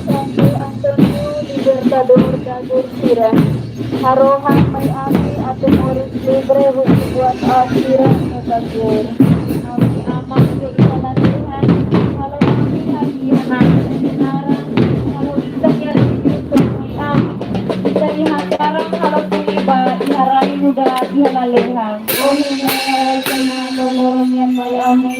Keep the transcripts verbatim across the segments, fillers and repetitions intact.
Santo Antonio, libertadór dagur sira. Harohan mai ami atu moris livre husi buat aat sira no dagur. Ami aman ke iha lalehan, halo ami hagi iha naran, halo ita iha livre to'o mai ami. Ita iha sarang halo puni ba iha rai nu'udar iha lalehan. Ohin ne'e Senado lorong nian mai ami.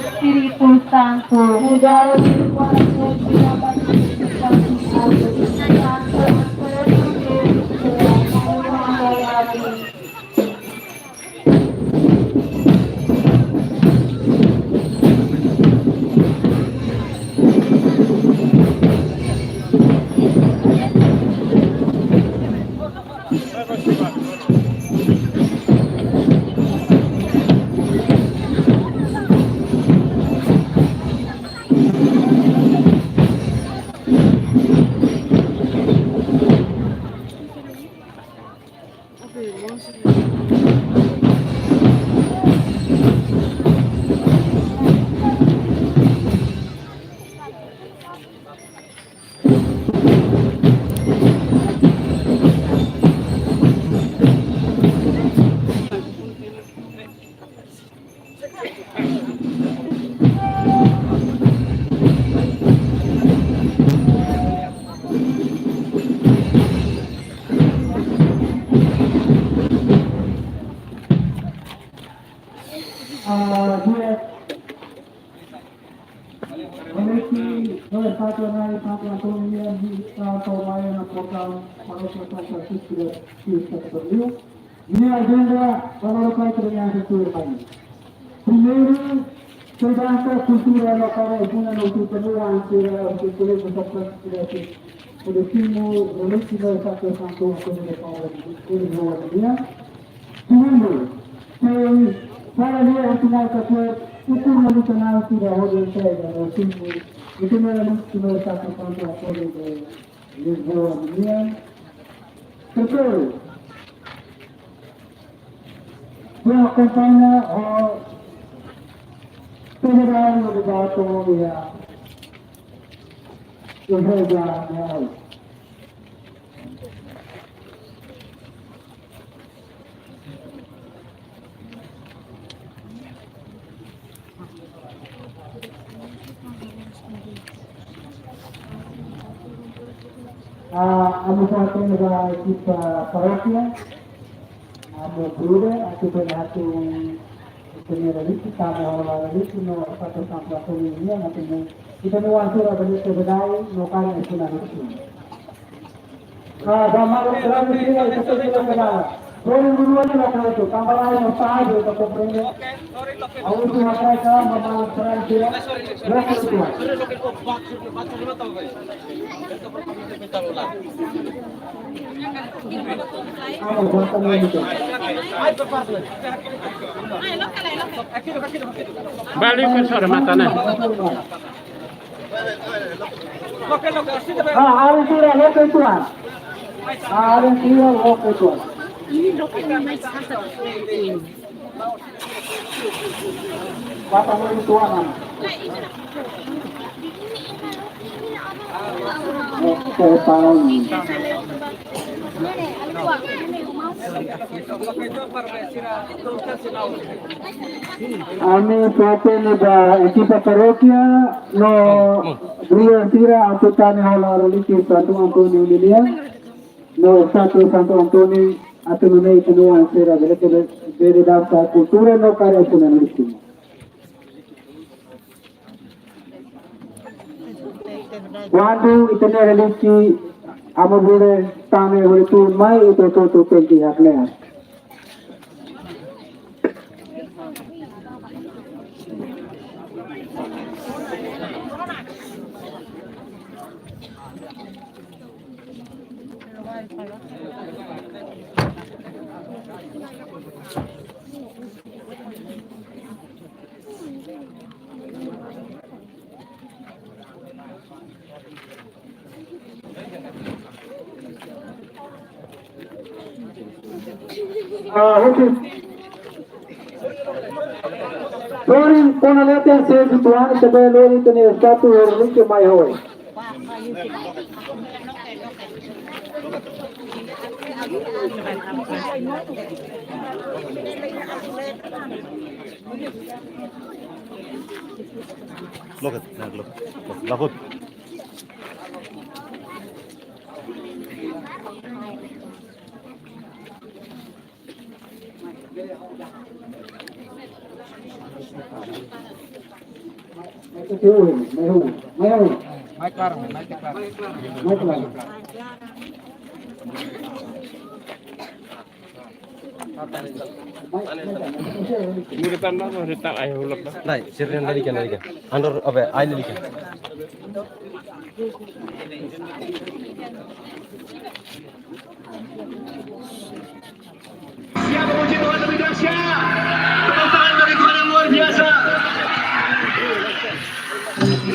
Espíritu Santo. Ah, dia. Komiti Noer Satu Nai Satu Antonio nian, di São Paulo, na portal Paróquia São Francisco de Assis, Santa Cruz. Nia ajenda, valor kau terdengar sesuai. Primeiru, seguransa, kultura lokál, e puna no tutu no an sira, o ke kole ko sopra sira ke. Kole simu, religi no satu santo, o ke de Paula, kole no an. Segundu, ke para lia ensinar ka ke, ukur no tutu na sira, o de entrega, no simu, o ke no religi no satu santo, o ke de Lisboa nian. Terseiru, nia akompaña ho seminariu de Bato iha igreja nian. Ah, ami fó hatene ba ekipa parókia, ami bele atu bele atu, ita-nia religi, tama hola religi, no satu tanpa kami ini, yang atu, ita-nia wansura bele te bedai, no kami atu na religi. Ah, ba malu, berarti dia itu sudah kenal. Boleh duluan lah kalau itu, tambah lain mau tahu, kita komprende. Au últimu, ba malu, berarti dia, dia itu. Ah, bukan itu. Balik ke sore matana. Ah, alin sira loke uitoan. Ah, alin sira loke uitoan. Papa mau uitoan. Oke, paham. Ami fó hatene ba ekipa parókia no brillan sira atu tane hola religi Santo Antonio nian, no satu Santo Antonio atu nune'e ita-nia oan sira bele ke bele dansa kultura no karya sira no istri. Kuandu ita-nia religi, ami bele tane hotu mai, ita hotu tenke hakne'ak. Ah, oke. Sorin kona leten se uitoan, ita bele lori ita-nia satu religi mai hoi. Loket, nah, loket. Loket. Mai klaru, mai klaru. Mai klaru. Murid tambah, murid tak, ayo ulap dah. Nai, sirine larikan, larikan. Andor, apa, ayo larikan. Siap memuji Tuhan lebih dahsyat. Tepuk tangan bagi Tuhan yang luar biasa.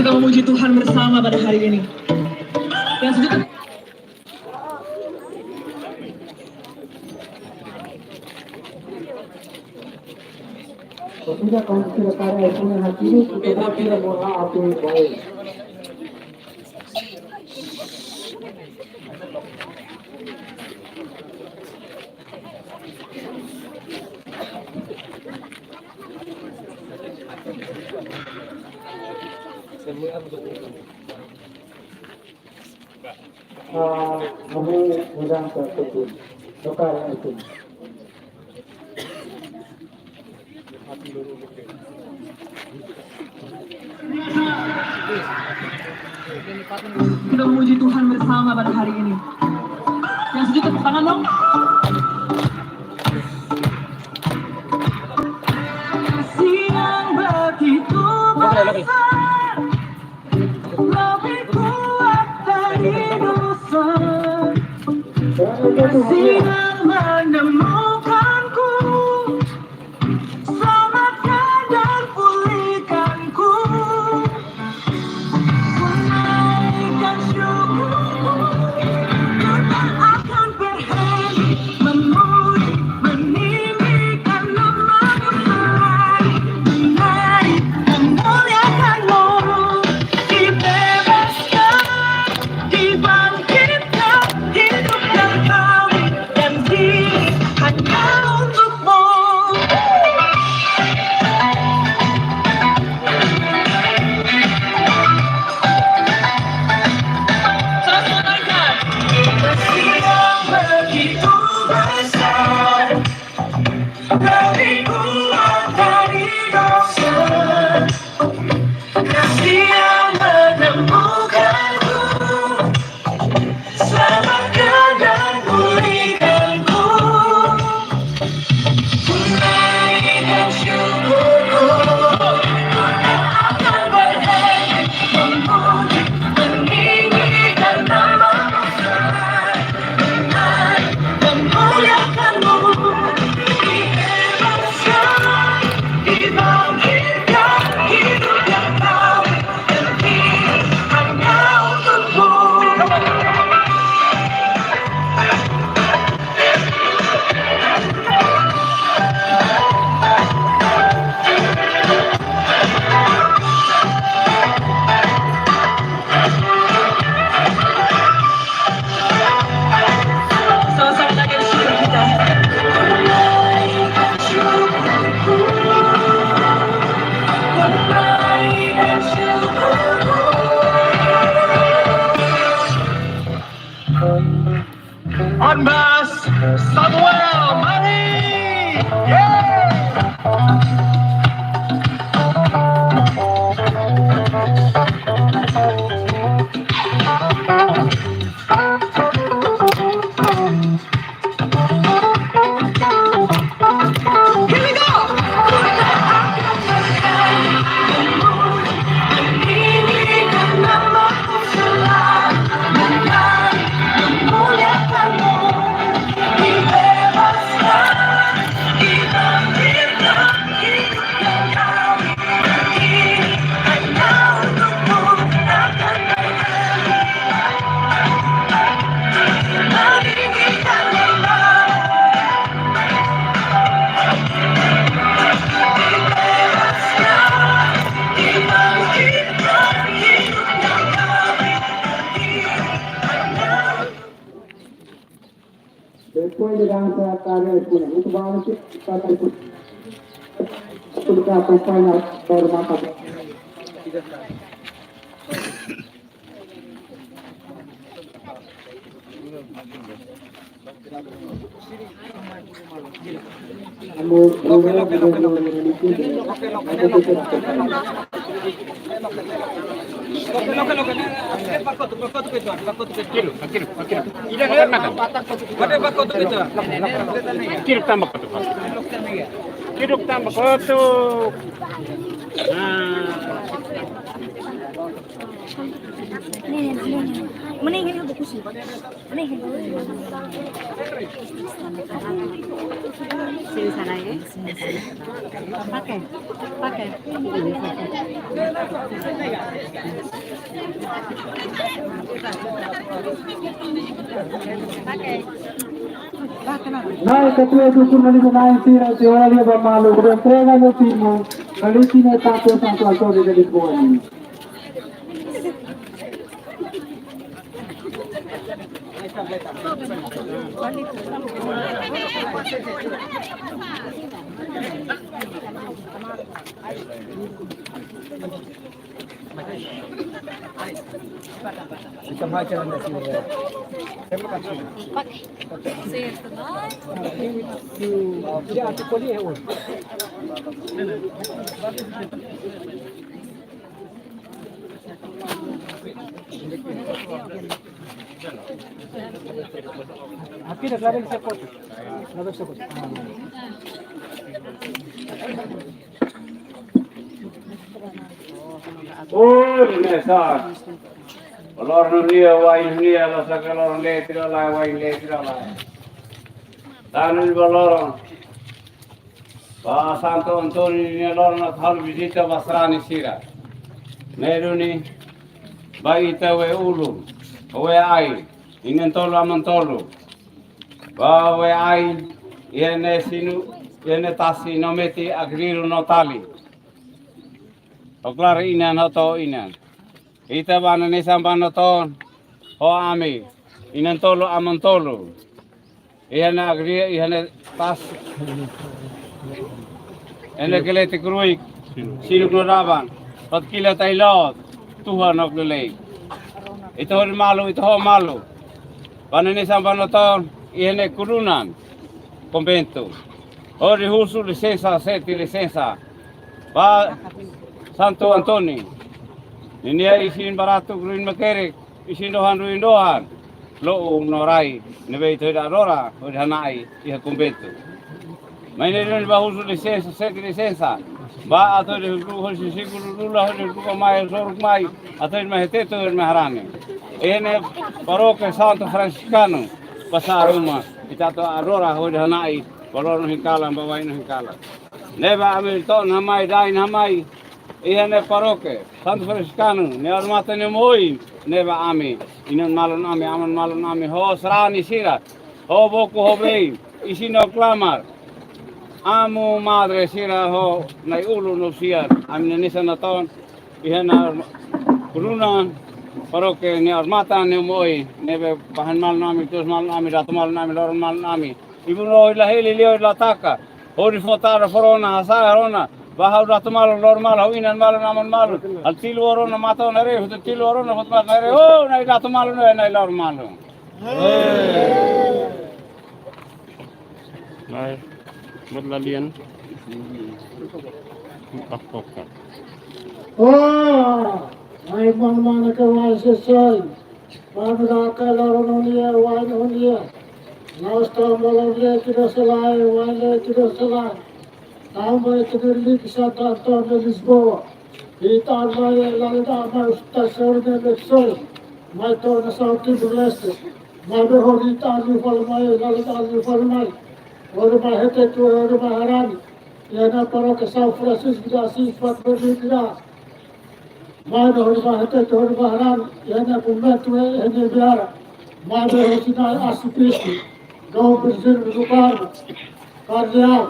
Kita memuji Tuhan bersama pada hari ini. Yang sejuta. Sira, kuandu sira kaer ai-funan iha sini, ita-boot sira moras api bae. Ah, kamu mudah terkejut. Bukan itu. Kita memuji Tuhan bersama pada hari ini. Yang sejuk, tepuk tangan dong. Kasih yang begitu besar, lebih kuat dari dosa. Kasih yang menemukanku, selamatkan dan pulihkanku. Ku naikkan syukurku, ku tak akan berhenti memuji, meninggikan nama-Mu selalu. Menaik, memuliakan-Mu, dibebaskan, dibangkitkan, hidup yang baru dan diri hanya untuk-Mu. Terus menaikkan. Kasih yang begitu besar, lebih kuat dari dosa. Kasih yang menemukanku, selamatkan dan pulihkanku. Ku naikkan syukurku, ku tak akan berhenti memuji, meninggikan nama-Mu selalu. Memuliakan-Mu, dibebaskan, dibangkitkan, hidup yang baru dan diri hanya untuk-Mu. Sama-sama lagi syukur kita. On bass, Samuel, mari. Yeay. Here we go. Depois de dansa, cara, é por muito bom, que tá, tá, tudo que acompanha, todo mundo. Loke, loke, loke, loke. Loke, loke, loke. Pakotu, pakotu ke tuan, pakotu ke tuan. Ki'ik, ki'ik, ki'ik. Ida ke? Pakotu ke tuan. Ki'ik tanba kotuk. Ki'ik tanba kotuk. Ah. Sini sana ya. Pakai, pakai. Na'i ketua dukun nani na'i sira, se ora lia ba malu, udah entrega no timu, kali sini tak santo Antonio de Lisboa ini. Aqui na Clara que você pode. Na vez que você pode. Oi, mesa. Valor no dia, wai no dia, la saka lor letra la, wai letra la. Danu valor. Ba Santo Antonio nia loron atu halo vizita ba sarani sira. Ne'e duni ba ita we ulun, we ain, inan tolu aman tolu. Ba we ain, iha ne'e sinu, iha ne'e tasi no meti, agriru no tali. Ho klaran inan, ho to'o inan. Ita ba hanesan ba natoon, ho ami, inan tolu aman tolu. Iha ne'e agri, iha ne'e tasi. Iha ne'e kelete kruik, sinuk no daban. Hot kila tai lot, tuha no lelei. Ita hodi malu, ita ho malu. Ba hanesan ba natoon, iha ne'e kulunan, konventu. Hodi husu lisensa, sete lisensa. Ba Santo Antonio. Ninia isin baratu, ruin makerek, isin dohan, ruin dohan. Lo'u no rai, ne'ebé ita hodi adora, hodi hana'i iha konventu. Mai ne'e duni ba husu lisensa, sete lisensa. Ba atu hodi husu, husu siku lula, hodi husu mai, soruk mai, atu hodi mai hetetu, hodi mai harani. Iha ne'e parókia Santo Franciscano, pasar uma, ita atu adora, hodi hana'i, ba loron hi'it kalan, ba wai no hi'it kalan. Ne'ebé ami to'o ona mai, da'in ona mai. Iha ne'e parókia Santo Franciscano, ne'e odamatan ne'e mooi, ne'ebé ami, inan malun ami, aman malun ami, ho sarani sira, ho bokur ho been, isin no klamar. Amu madre sira ho na'i-ulun no siar, ami hanesan natoon, iha ne'e kulunan, parókia ne'e odamatan ne'e mooi, ne'ebé bahan malun ami, tuas malun ami, ratu malun ami, loron malun ami. Ibun ohi la hili, liu ohi la taka. Hodi fó tara fó rona, hasa'e rona. Ba ha'u ratu malun, loron malun, ha'u inan malun, aman malun. Ha'u tilu rona, matan ona haree, hotu tilu rona, hotu matan ona haree. Oh, na'i ratu malun, na'i, na'i loron malun. Na'i, buat lalian. Pak Kokar. Oh, na'i mana-mana ke wai sesai. Ba ami daka loron no nia, wai no nia. La'ós tanba loron nia ita dosa lae, wai nia ita dosa lae. Tanba ita relíkia Santo António de Lisboa. Ita mai la'o ida mai Hospital Saúde Meixoe. Mai to'o ona Timor-Leste. Maibé hodi ita atu fali mai, la'o ita atu fali mai. Hodi mai hetetu, hodi mai harani. Iha ne'e parókia São Francisco de Assis, Fátima de Mira. Maibé hodi mai hetetu, hodi mai harani, iha ne'e konventu, iha ne'e biara. Maibé hosi na'i arsebisu, Dom Virgílio do Carmo, kardeál.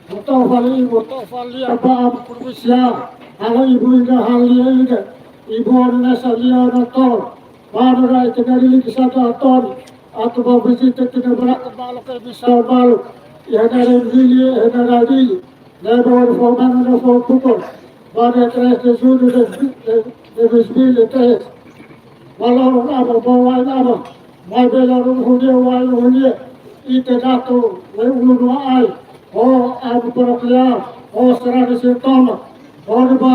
Hotu fali, hotu fali, ba amu provinsiál. Halo ibun ida, halo lia ida. Ibun hanesan lia natoon. Ba rai ita-nia relíkia Santo António, atu ba vizita ita-nia barata maluk, ke bisa maluk. Iha ne'e rai Dili, iha ne'e rai Dili. Ne'ebé hodi fó manu no fó pukul. Ba dia três de julho de, de, de dois mil e três. Ba loron aban, ba wai aban. Maibé loron hodi wai hodi. Ita atu, wai ulun wai. Ho amu parokiál, ho sarani sira tomak. Hodi ba,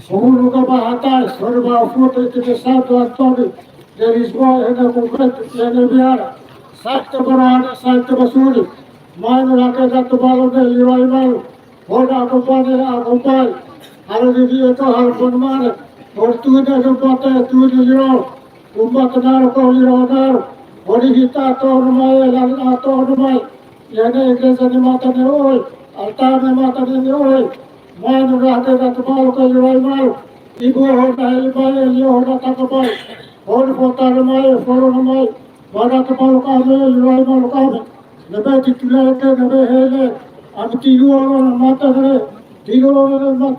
hodi ba hatais, hodi ba futa ita-nia Santo António de Lisboa, iha ne'e konventu, iha ne'e biara. Santa Barada, Santa Basuri. Mai no lake datu balu de liurai malu. Hodi akompaña, akompaña. Halo di dia to halo pon mane. Hodi tuda do bota tuda liurai. Umba tanaro ko liurai naro. Hodi hita to no mai, lali to no mai. Iha ne'e igreja ne'e matan ne'e oin, altár ne'e matan ne'e oin. Mai no lake datu balu ka liurai malu. Ibu hodi heli mai, Eli hodi taka bai. Hodi fó tara mai, fó rona mai. Ba datu balu ka ami, liurai malu ka ami. Ne'ebé titulár ke, ne'ebé heli. Ami tilu ona matan ne'e. Tilu ona matan